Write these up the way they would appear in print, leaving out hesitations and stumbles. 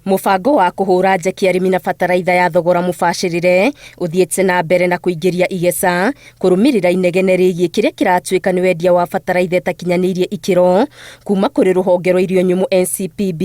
Mũbango wa kũhũra njeki arĩmi na bataraitha ya thogora mũbacĩrĩre ũthiĩte na mbere na kũingĩria igeca kũrũmĩrĩra inegene rĩgiĩ kĩrĩa kĩratuĩka nĩ wendia wa bataraitha ĩtakinyanĩirie ikĩro kuma kũrĩ rũhonge rwa irio nyũmũ NCPB,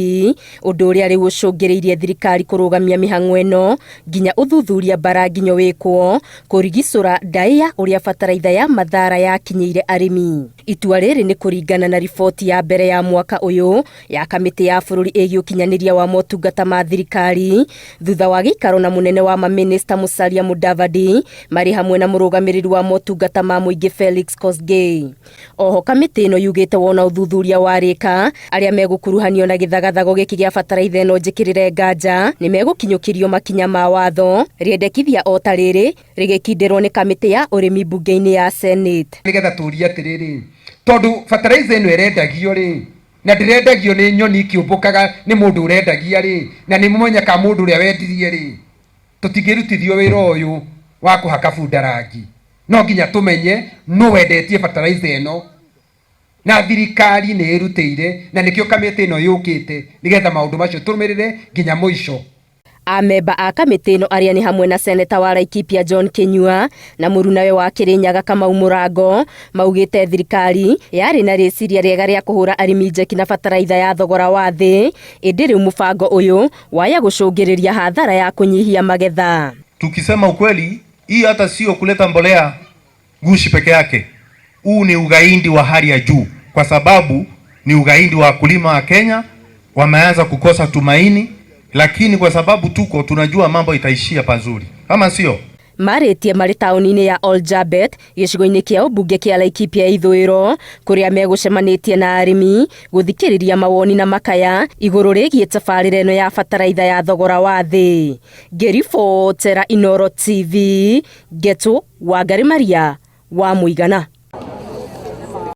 ũndũ ũrĩa rĩu ũcũngĩrĩirie thirikari kũrũgamia mĩhang'o ĩno nginya ũthuthuria mbara nginyo wĩkwo kũrigicũra ndaĩ ya ũrĩa bataraitha ya Mathara yakinyĩire arĩmi. Itua rĩrĩ nĩ kũringana na riboti ya mbere ya mwaka ũyũ ya kamĩtĩ ya bũrũri ĩgiĩ ũkinyanĩria wa motungata ma thirikari thutha wa gĩikaro na mũnene wa mamĩnĩsta Musalia Mudavadi marĩ hamwe na mũrũgamĩrĩri wa motungata ma mũingĩ Felix Kosgei. Oho kamĩtĩ ĩno yugĩte wona ũthuthuria warĩka arĩa megũkuruhanio na gĩthagathago gĩkĩ gĩa bataraitha ĩno njĩkĩrĩre nganja nĩ megũkinyũkĩrio makinya ma watho. Rĩendekithia o ta rĩrĩ rĩgĩkindĩrwo nĩ kamĩtĩ ya ũrĩmi mbunge-inĩ ya Senate. Nĩgetha tũrie atĩrĩrĩ, tondũ fertilizer ĩno ĩrendagio rĩ, na ndĩrendagio nĩ nyoni ikĩũmbũkaga nĩ mũndũ ũrendagia rĩ, na nĩ mũmenyekaga mũndũ ũrĩa wendirie rĩ, tũtingĩrutithio wĩra ũyũ wa kũhaka bunda rangi. No nginya tũmenye nũ wendetie fertilizer ĩno, na thirikari nĩ ĩrutĩire, na nĩkĩo kamĩtĩ ĩno yũkĩte nĩgetha maũndũ macio tũrũmĩrĩre nginya mũico. Amemba a kamĩtĩ ĩno arĩa nĩ hamwe na seneta wa Laikipia John Kinyua na mũrunawe wa Kirinyaga Kamau Mũrango maugĩte thirikari yarĩ na rĩciria rĩega rĩa kũhũra arĩmi njeki na bataraitha ya thogora wa thĩ, ĩndĩ rĩu mũbango ũyũ waya gũcũngĩrĩria hathara ya kũnyihia magetha. Tukisema ukweli, hii hata sio kuleta mbolea gushi peke yake. Huu ni ugaidi wa hali ya juu, kwa sababu ni ugaidi wa wakulima wa Kenya, wameanza kukosa tumaini, lakini kwa sababu tuko tunajua mambo itaishia pazuri, ama sio? Marĩtie marĩ taũni-inĩ ya Oljabet gĩcigo-inĩ kĩa ũmbunge kĩa Laikipia ya ithũĩro kũrĩa megũcemanĩtie na arĩmi gũthikĩrĩria mawoni na makaya igũrũ rĩgiĩ tabarĩra ĩno ya bataraitha ya thogora wa thĩ. Ngĩribotera Inooro TV, Ngetũ Wangari Maria wa Mũigana.